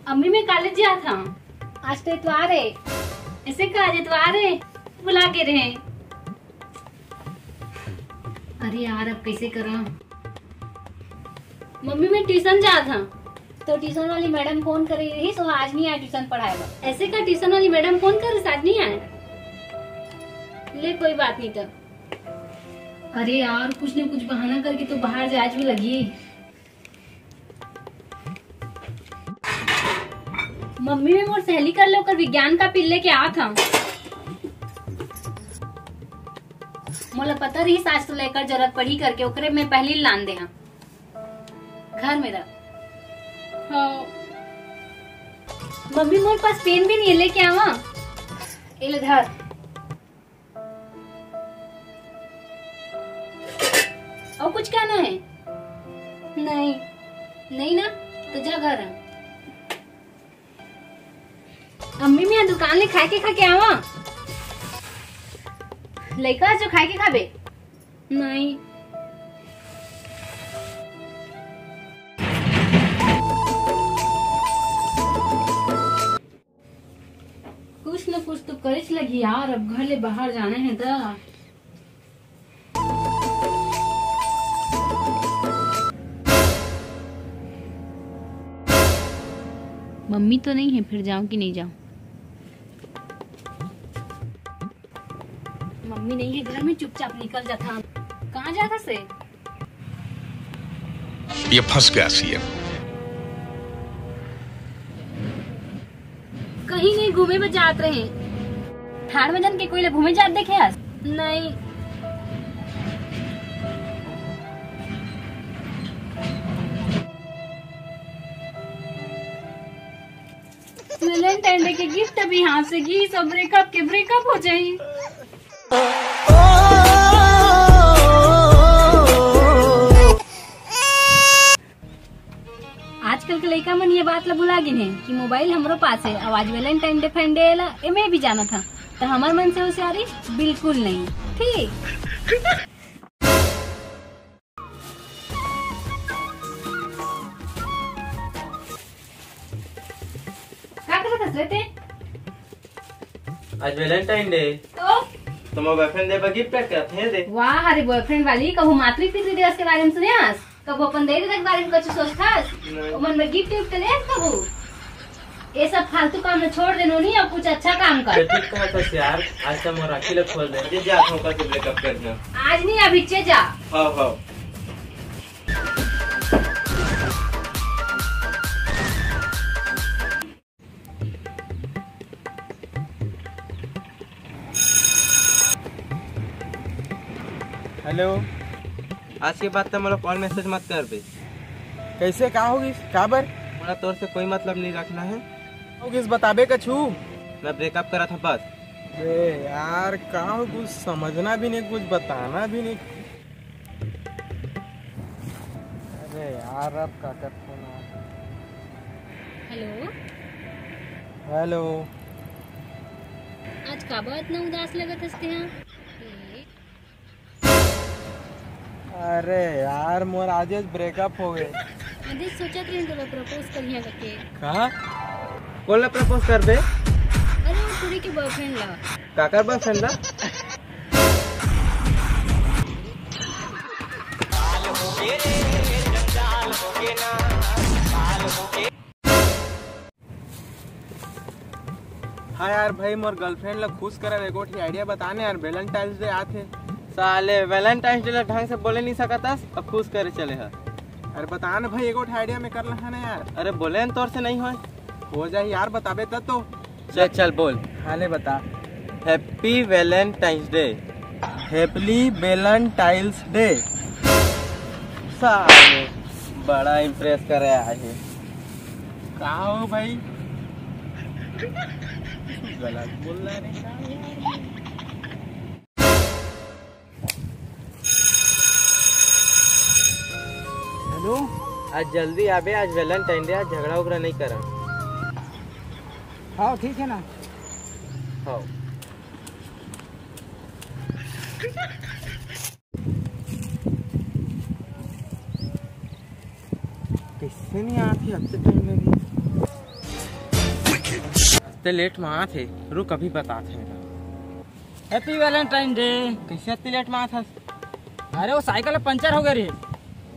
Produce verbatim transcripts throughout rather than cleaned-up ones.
अम्मी, मैं कॉलेज जात हूँ। आज तो इतवार है। ऐसे का आज इतवार है? भुला गे रहे। अरे यार, अब कैसे करा? मम्मी, मैं ट्यूशन जात हूँ। तो ट्यूशन वाली मैडम फोन करे रही, तो आज नहीं आए ट्यूशन पढ़ाए बर। ऐसे का ट्यूशन वाली मैडम फोन करे, आज नहीं आए? ले, कोई बात नहीं तो। अरे यार, कुछ न कुछ बहाना करके तो बाहर जाए भी लगी। मम्मी, मैं मोर सहेली कर ले ओकर विज्ञान का पिल्ले के आत हूँ। मोला पता रही आज तो लेकर जरूरत पड़ी करके, ओकरे मैं पहली लान दे हाँ। घर में रख। हाँ। मम्मी, मोर पास पेन भी नहीं है, लेके आवा। ए ले धर। और कुछ कहना है? नहीं। नहीं ना? तो जा घर। अम्मी, मैं दुकान ले खाए के खा के आवा। लइका जो खाए के खाबे? नहीं। कुछ न कुछ तो करेच लगी यार, अब घर ले बाहर जाना है ता। मम्मी तो नहीं है, फिर जाऊं कि नहीं जाऊं? मम्मी नहीं है घर में, चुपचाप निकल जाता। कहाँ जाता से? ये फंस गया सीएम। कहीं नहीं, घूमे बर जात रहे। ठाड़ में जन के कोई ले घूमे जात देखे हस? नहीं। वैलेंटाइन डे के गिफ्ट अभी हाथ से गिस, ब्रेकअप के ब्रेकअप हो जाई। आजकल के लइका मन ये बात ला भुला गिन हे कि मोबाइल हमरो पास है, अउ आज वैलेंटाइन डे फैन डे एला एमे भी जानत हा, तो हमर मन से होशियारी बिल्कुल नहीं। ठीक। का करत हस रे ते? आज वैलेंटाइन डे। तो? तो मोर बॉयफ्रेंड दे बर गिफ्ट पैक करत हे दे। वाह, अरे बॉयफ्रेंड वाली, कहूँ मातृ पितृ दिवस के बारे में सुने हस? कभू अपन दे दे के बारे में कुछ सोचथस? नहीं। ओमन में गिफ्ट विफ्ट ले कभू? ये सब फालतू काम में छोड़ देनो नहीं, अब कुछ अच्छा काम कर। तो ठीक कहा था यार, आज से मोर आँखी ला खोल दे। जे जा, ओकर से ब्रेकअप कर दे। आज नहीं, अभी चे जा। हाँ, हाँ। हेलो। आज के बाद तो मोला कॉल मैसेज मत करबे। कैसे, का हो गिस? काबर? मोला तोर से कोई मतलब नहीं रखना है। हो गिस, बताबे कछु? मैं ब्रेकअप करा था बस। अरे यार, का हो, कुछ समझना भी नहीं, कुछ बताना भी नहीं। अरे यार, अब काकर फोन आ। हेलो। हेलो। आज काबर इतना उदास लगत हस तेहा? अरे यार, मोर आजेच ब्रेकअप हो गए। आजेच सोचत रहे तोला प्रपोज करिया करके। कहा? कोन ला प्रपोज करबे? अरे वो टुरी के बॉयफ्रेंड ला। काकर बॉयफ्रेंड ला? हाँ यार भाई, मोर गर्लफ्रेंड ला खुश करे बर एगो ठी आइडिया बता ना यार, वैलेंटाइंस डे आत हे। साले वैलेंटाइंस डे ला ढंग से बोले नहीं सकत हस अउ खुश करे चले हस। अरे बता ना भाई, एगो ठी आइडिया में कर लहा ना यार। अरे बोले न तोर से नहीं होय। हो जाही यार, बताबे तब तो। चल चल बोल। हाँ ले बता। Happy Valentine's Day। Happy Valentine's Day। साले बड़ा इम्प्रेस करे आए हे। का हो भाई? गलत बोल रहा है का यार? हेलो। आज जल्दी आबे, आज वैलेंटाइन डे, आज झगड़ा उगड़ा नहीं करा। हाँ, ठीक है ना। हाँ। कैसे नहीं आती, अब से टाइम लगे। ते लेट में आत हे, रुक अभी बतात हे। Happy Valentine Day। कइसे अतनी लेट में आत हस? अरे वो साइकिल पंचर हो गे रे।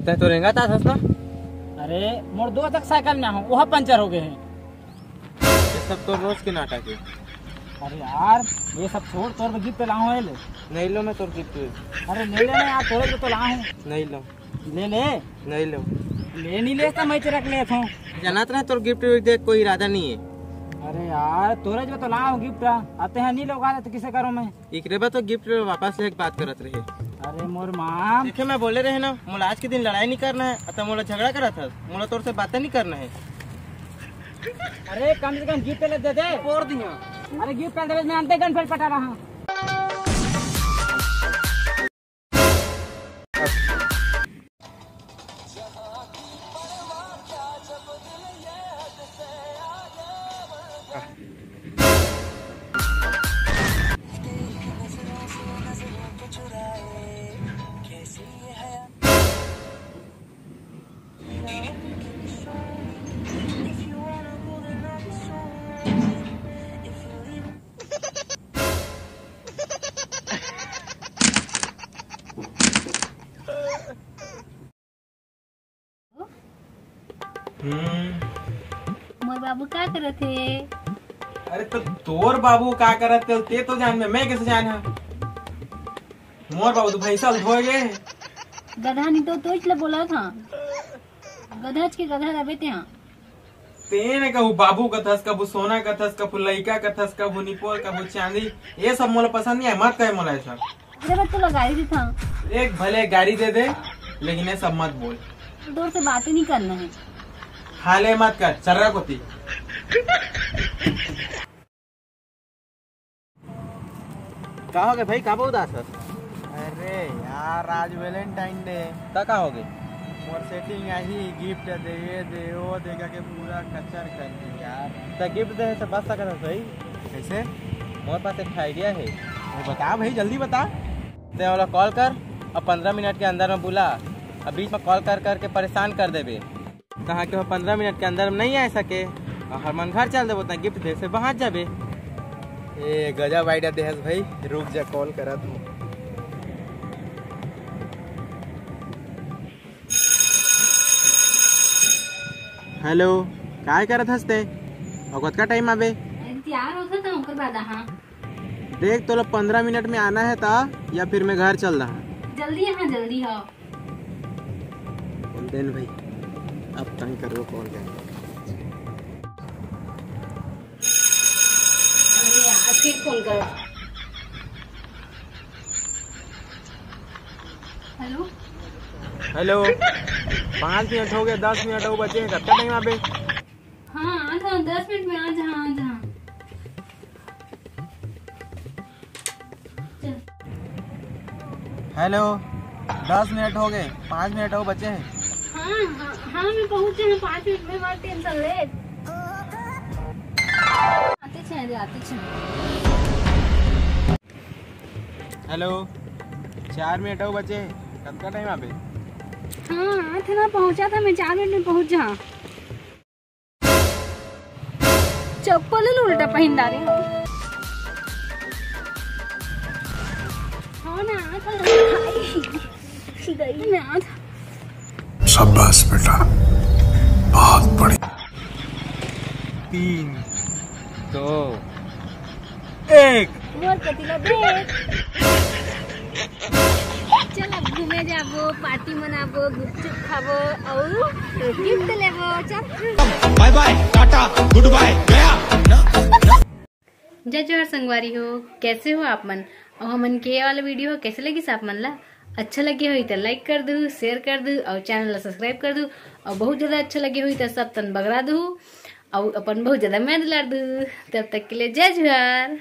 ते तो रेंगत आत हस ना? अरे मोर दोस्त के साइकिल में आहूं, वो पंचर हो गे हे। ये सब तो रोज के नाटक हे। अरे यार, ये सब छोड़, तोर बर गिफ्ट लाहूं, ले। नहीं लो मैं तोर गिफ्ट। अरे ले ले ना यार, तोरे बर तो लाहूं। नहीं लो। ले ले। नहीं लो। ले नहीं ले तो मैं तेरा के लेत हूँ। जानत रहे तोर गिफ्ट विफ्ट देख कोई इरादा नहीं हे। अरे यार, तोरे जो तो लाहूं गिफ्ट, आते हैं नहीं लोग आ तो किसे करूँ मैं? इकरे बा तो गिफ्ट वापस ले के बात करत रहे। अरे मोर माँ। देखे मैं बोले रहे ना, मोला आज के दिन लड़ाई नहीं करना हे, अतः मोला झगड़ा करत हस, मोला तोर से बातें नहीं करना हे। अरे कम से कम गिफ्ट ले दे दे। फोड़ दिया। अरे गिफ्ट ले दे, मैं अंते गन फेर पटा रहा हूँ। हम्म। मोर बाबू का करत हे? अरे तो तोर बाबू का करत हे, ते तो जान में, मैं कैसे जान हा? मोर बाबू तो भैंसा धोए गे। गधा नहीं तो तोच ले बोला था। गधा के गधा रबे ते हाँ। तेने कभू बाबू कथस, कभू सोना कथस, कभू लइका कथस, कभू निपोर, कभू चांदी, ये सब मोला पसंद नहीं हे, मत कहे मोला ऐसा। अरे मैं तो गारी देता हूँ। एक भले गारी दे दे, लेकिन ये सब मत बोल। दूर से बातें नहीं करना है। हाले मत कर, चर्रा कोती। का हो गे भाई, का बहुत उदास हस? अरे यार, आज Valentine Day। त का हो गे? मोर setting आही, गिफ्ट दे, ये दे, वो दे, के पूरा कचर कर दे यार। त गिफ्ट दे से बच सकत हस भाई। कैसे? मोर पास एक आइडिया हे। अरे बता भाई, जल्दी बता। ते ओला कॉल कर और पंद्रह मिनट के अंदर में बुला। अब बीच में कॉल कर करके परेशान कर देबे। तहाँ के वो पंद्रह मिनट के अंदर में नहीं आ सके और हमन घर चल देबो, त गिफ्ट दे से बाँच जाबे। ए, गजब आइडिया देहस भाई, रुक जा, कॉल करत हूँ। हेलो, काय करत हस ते? और कतका टाइम आबे? अरे, तैयार होत हँव, ओकर बाद आहा। देख, तोला पंद्रह मिनट में आना हे त, या फिर मैं घर चल रहा। जल्दी आहा, जल्दी हो। बोल देन भाई, अब तंग करो कॉल कर। अरे यार, फिर फोन कर। हेलो। हेलो, पाँच मिनट हो गे, दस मिनट अउ बचे हे, कतका टाइम आबे? हाँ, आ जा, दस मिनट में आ जा, आ जा। चल। हेलो, दस मिनट हो गे, पाँच मिनट अउ बचे हे। हाँ, हाँ, हाँ, मैं पहुँचे हँव पाँच मिनट में, मत टेंशन ले। आते छे रे, आते छे। हेलो, चार मिनट अउ बचे हे, कतका टाइम आबे? हाँ, आत हँव ना, पहुँचत हँव मैं, चार मिनट में पहुँच जा। चप्पल ल उल्टा पहिन डारे हँव। हाँ ना, तो गई ना। शाबाश बेटा, बहुत बढ़िया। तीन, दो, एक। मोर कति ला देख। चल अब घूमे जाबो, पार्टी मनाबो, गुपचुप खाबो अउ गिफ्ट लेबो। चल। बाय बाय, टाटा, गुड बाय, गया। जय जोहार संगवारी हो, कैसे हो आप मन? अउ हमन के ये वाला वीडियो कैसे लगिस आप मन ला? अच्छा लगे होही त लाइक कर दू, शेयर कर दू अउ चैनल ला सब्सक्राइब कर दू। अउ बहुत ज्यादा अच्छा लगे होही त सब तन बगरा दू अउ अपन बहुत ज्यादा मया दुलार दू। तब तक के लिए जय जोहार।